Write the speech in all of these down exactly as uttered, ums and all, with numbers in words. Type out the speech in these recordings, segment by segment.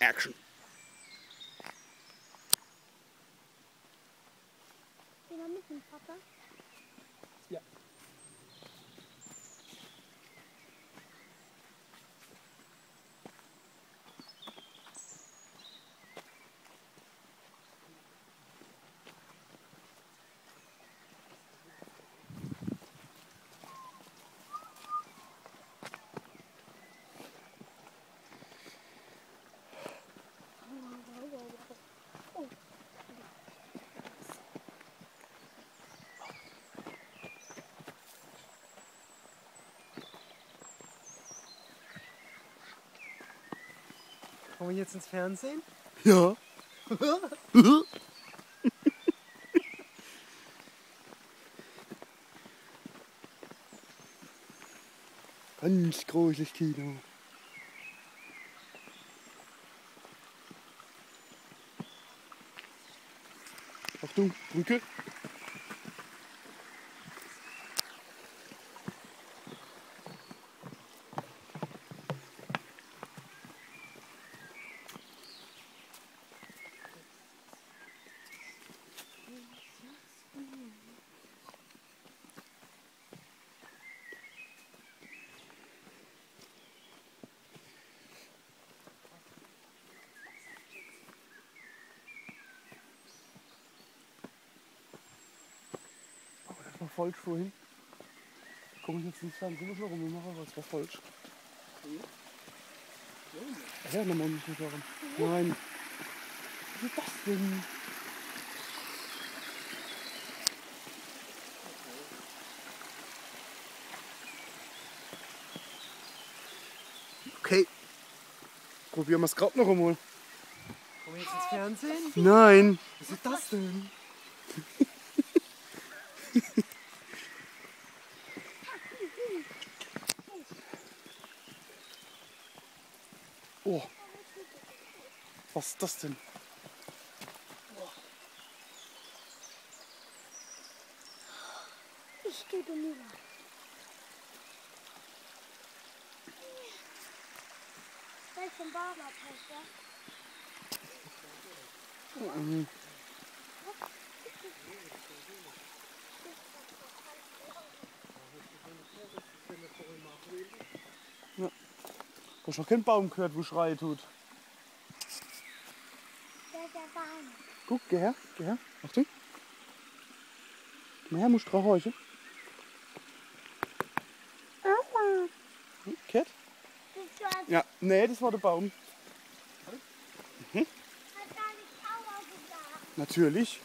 Action. Wieder mit dem Vater? Ja. Kommen wir jetzt ins Fernsehen? Ja. Ganz großes Kino. Achtung, Brücke. Oh, das war falsch vorhin. Komm ich jetzt ins Fernsehen, muss noch rummachen, weil es war falsch. Ja, nochmal nicht mehr sagen. Nein. Was ist das denn? Okay. Probieren wir es gerade noch einmal. Kommen wir jetzt ins Fernsehen? Nein. Was ist das denn? Oh. Was ist das denn? Ich gehe da nie rein. Welchen Baum hat er? Mhm. Ja. Du hast noch keinen Baum gehört, wo schreien tut. Der, der Baum. Guck, geh her, geh her. Achtung. Komm her, musst dran horchen. Aua. Hm, gehört? Das war Ja, nee, das war der Baum. Mhm. Hat gar nicht Aua gesagt. Natürlich.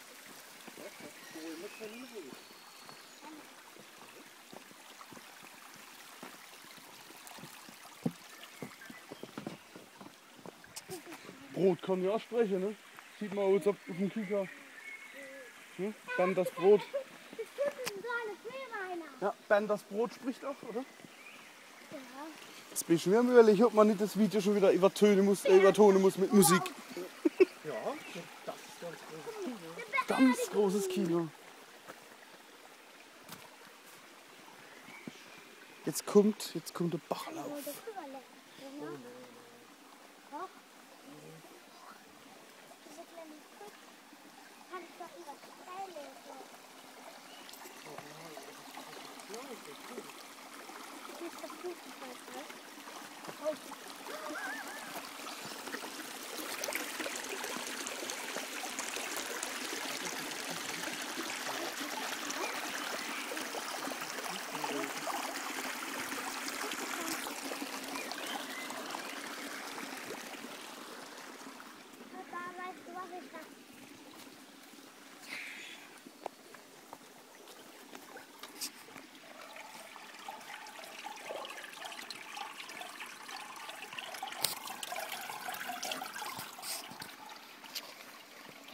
Brot kann ja auch sprechen, ne? Sieht man jetzt auf, auf dem Kika. Hm? Dann das Brot. Das tut in so eine Filme einer. Ja, dann das Brot spricht auch, oder? Ja. Jetzt bin ich mir am Überlegen, ob man nicht das Video schon wieder übertönen muss, äh, übertonen muss mit Musik. Ja, das ist ganz großes Kino. Ganz großes Kino. Jetzt kommt, jetzt kommt der Bachlauf.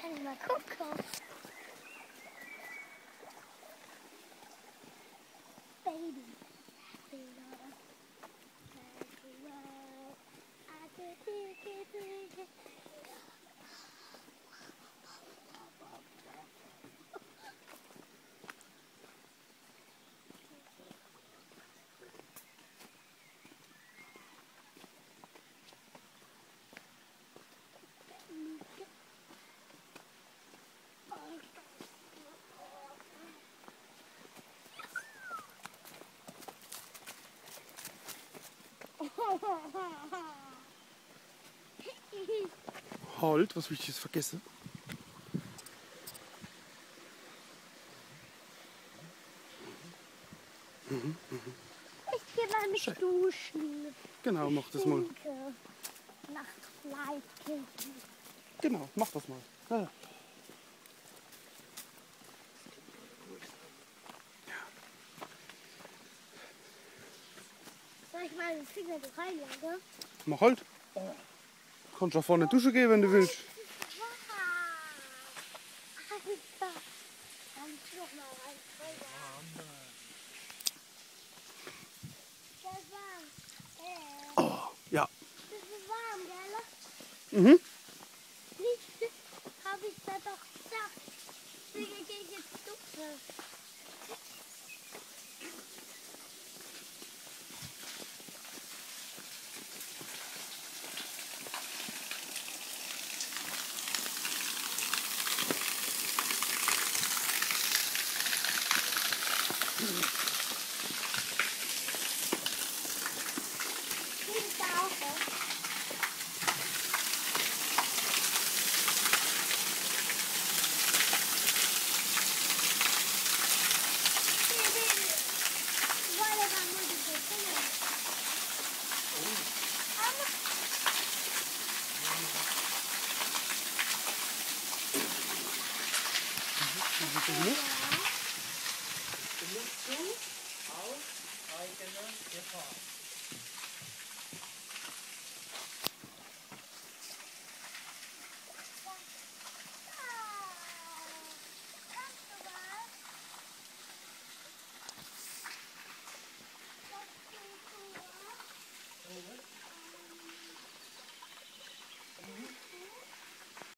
Kann ich mal gucken? Baby. Halt, was hab ich jetzt vergesse? Ich geh mal mich Schön. Duschen. Genau, mach das mal. Stinke. Nach Leitpilzen. Genau, mach das mal. Ja. Soll ich meine Finger da reinlegen? Mach halt. Kannst auch vorne dusche gehen, wenn du willst. Alter. Dann tu doch mal rein. Voll warm. Sehr warm. Äh, Oh, ja. das ist warm, gell? Mhm. Nicht, hab ich da doch gesagt. Deswegen geh ich jetzt duschen.